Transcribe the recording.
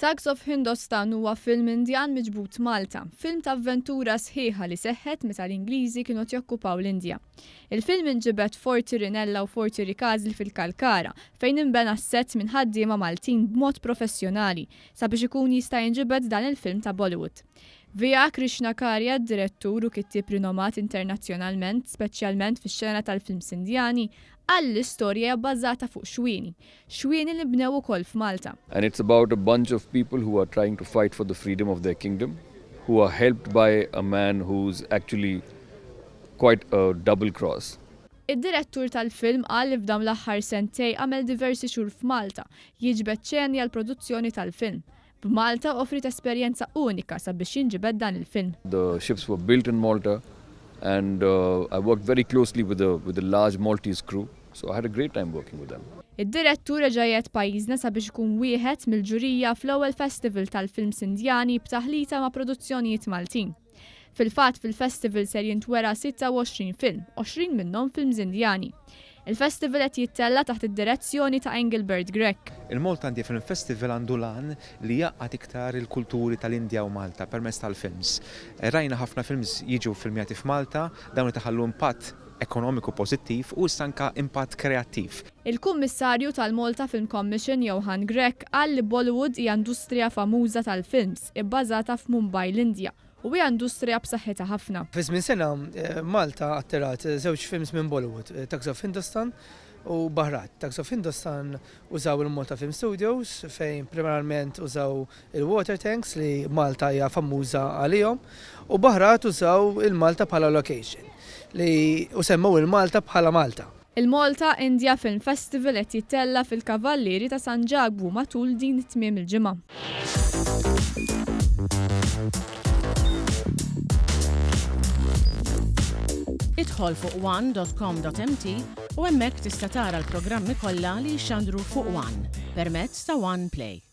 Thugs of Hindostan huwa film Indjan miġbud Malta, film ta' avventura sħiħa li seħħet meta l-Ingliżi kienu qed jokkupaw l-Indja. Il-film inġibed f'Forti Rinella u Forti Ricasli fil-Kalkara, fejn inbena s-sett minn ħaddiema Maltin b'mod professjonali sabiex ikun jista' jinġibed dan il-film ta' Bollywood. V. A. Krishnacharya, direttur u kittieb rinomat internazzjonalment, speċjalment fix-xena tal-films Indjani, qal li l-istorja hija bbażata fuq xwieni. Xwieni li nbnew ukoll f'Malta. And it's about a bunch of people who are trying to fight for the freedom of their kingdom, who are helped by a man who's actually quite a double cross. Id-direttur tal-film qal li f'dawn l-aħħar sentej għamel diversi xhur f'Malta jiġbed xeni għall-produzzjoni tal-film. B'Malta offriet esperjenza unika sabiex jinġibed dan il-film. The ships were built in Malta and I worked very closely with a with a large Maltese crew so I had a great time working with them. Id-direttur reġa' jgħed pajjiżna sabiex ikun wieħed mill-ġurija fl-ewwel festival tal-films Indjani b'taħlita ma' produzzjonijiet Maltin. Fil-fatt fil-festival ser jintwera 26 film, 20 minnhom films Indjani. Il-festival qed jittella' taħt id-direzzjoni ta' Engelbert Grech. Il-Malta India Film Festival għandu l-għan li jgħaqqad iktar il-kulturi tal-Indja u Malta permezz tal-films. Rajna ħafna films jiġu ffilmjati f'Malta, dawn qed iħallu impatt ekonomiku pożittiv u issa anke impatt kreattiv. Il-Kummissarju tal-Malta Film Commission Johann Grech qal li Bollywood hija industrija famuża tal-films ibbażata f'Mumbai l-Indja u hija industrija b'saħħitha ħafna. Fi żmien sena, Malta attirat żewġ films minn Bollywood, Thugs of Hindustan u Bharat. Thugs of Hindustan użaw il-Malta Film Studios fejn primarjament użaw il-water tanks li Malta hija famuża għalihom u Bharat użaw il-Malta bħala location li u semmew il-Malta bħala Malta. Il-Malta India Film Festival qed jittella' fil-Kavallieri ta' San Ġakbu matul din tmiem il-ġimgħa. Idħol fuq one.com.mt u hemmhekk tista' tara l-programmi kollha li jixxandru fuq One permezz ta' One Play.